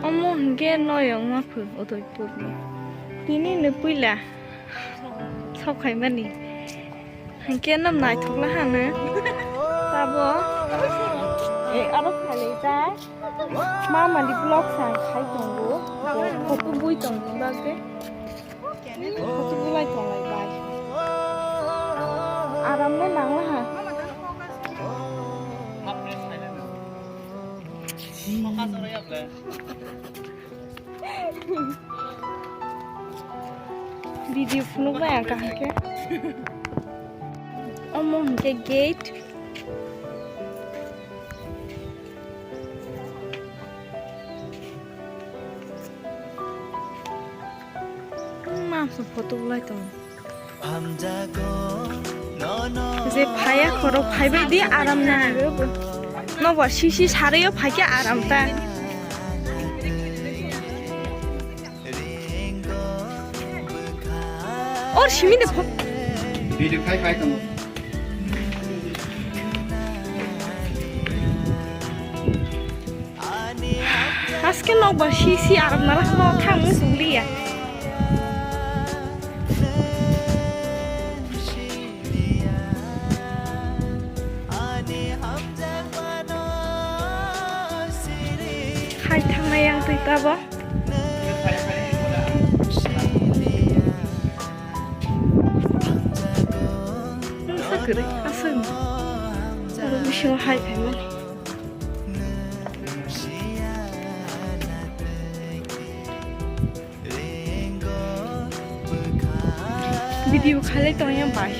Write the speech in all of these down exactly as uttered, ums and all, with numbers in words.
Omo hwnkhe noyong ma phu Udaipurni. Tini no puila sok khaimani. Hwnkhe no naithok la hano. Tabo. Eh, aro khalai ta. Mama ni vlog sa khai tongo. Photo bui tongni bagwi. Photo bulai tonglai bai. Aram no nang ha. Video phunuk bai ang kaham khe. Omo hwnkhe gate. Mamsa photo bulai tongo. Je phaya khoro phaibai di aram na. Nobar sisi sarayo phaikhe aram ta. Or simi de pho. Video khai khai tongo. Aske nokbar si si aram nara no thang sugli ya. Khai thangnai yang twi tabo. Nungsa kwrwi aswk. Oro bisingo hai phaimani. Video khalai tongya bai.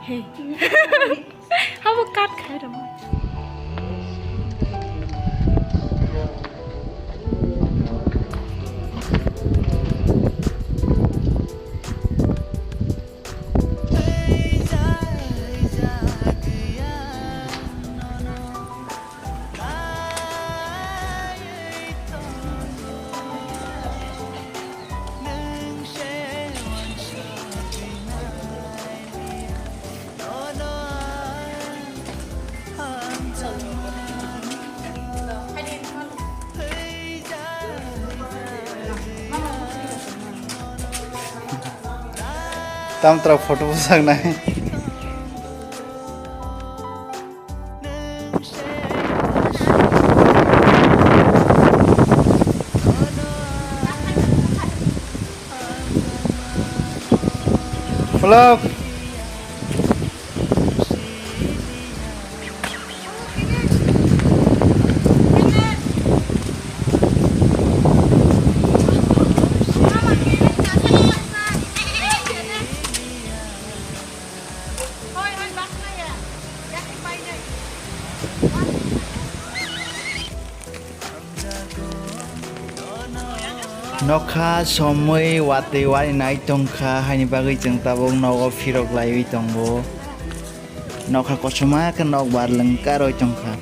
Hey. Abo cut khai rama. Tamtra photo bwsaknai. Vlog. Nokha somwi watwi warinai tongkha, haini bagwi chwng tabuk nogo phirok laiwi tongo. Nokha kochoma khe nokbar lwngkarwi tongkha.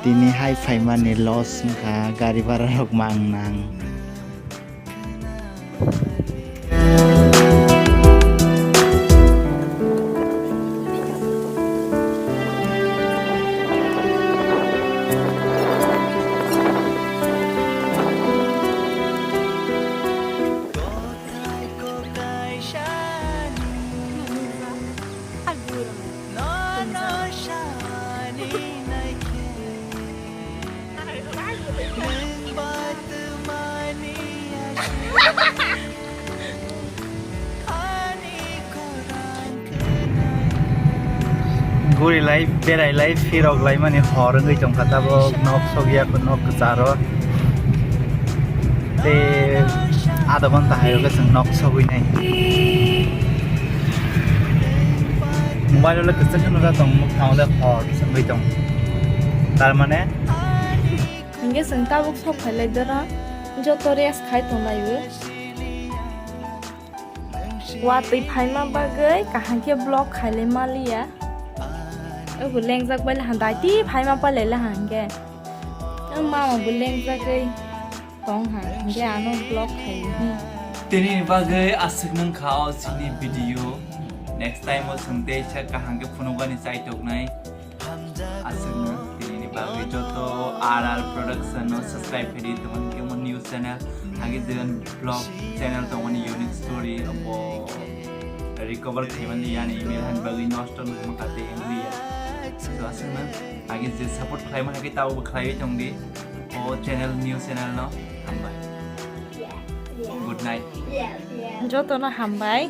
Tini hai phaimani loss wngkha, gari bhara rok mangnang. Guri lai, berai lai, phirok lai mani hor wngwi tongkha, tabuk nok sogya kho, nok kwcharo. Tei adha ghonta hai rwkhe chwng nok sogwi nai. Mobile o le kwchwng kheno da tong, mwkhang o le hor se wngwi tong. Tar mane? Hingke chwng tabuk sok phailai doro, joto rest khai tong lai o. Watwi phaima bagwi kaham khe vlog khailai maliya. Obo lengjak bai laha, daiti phaima palai laha hingke. O mama bo lengjagwi. Tong ha, hingke ano vlog khai. Tini bagwi aswk nung kha o chini video. Next time o chwng tei sa kaham khe phunukgani chai toknai. Aswk nung tini bagwi joto R R Production no subscribe khai di, tongmani khe mo new channel. Agi jen vlog channel tongmani unique story abo recover khaimani yani email han bagwi nosto nungma kate India. So aswk nung agi je support khlaima hai khe tabo khlaiwi tong di. O channel, new channel no. Hambai. Good night. Joto no hambai.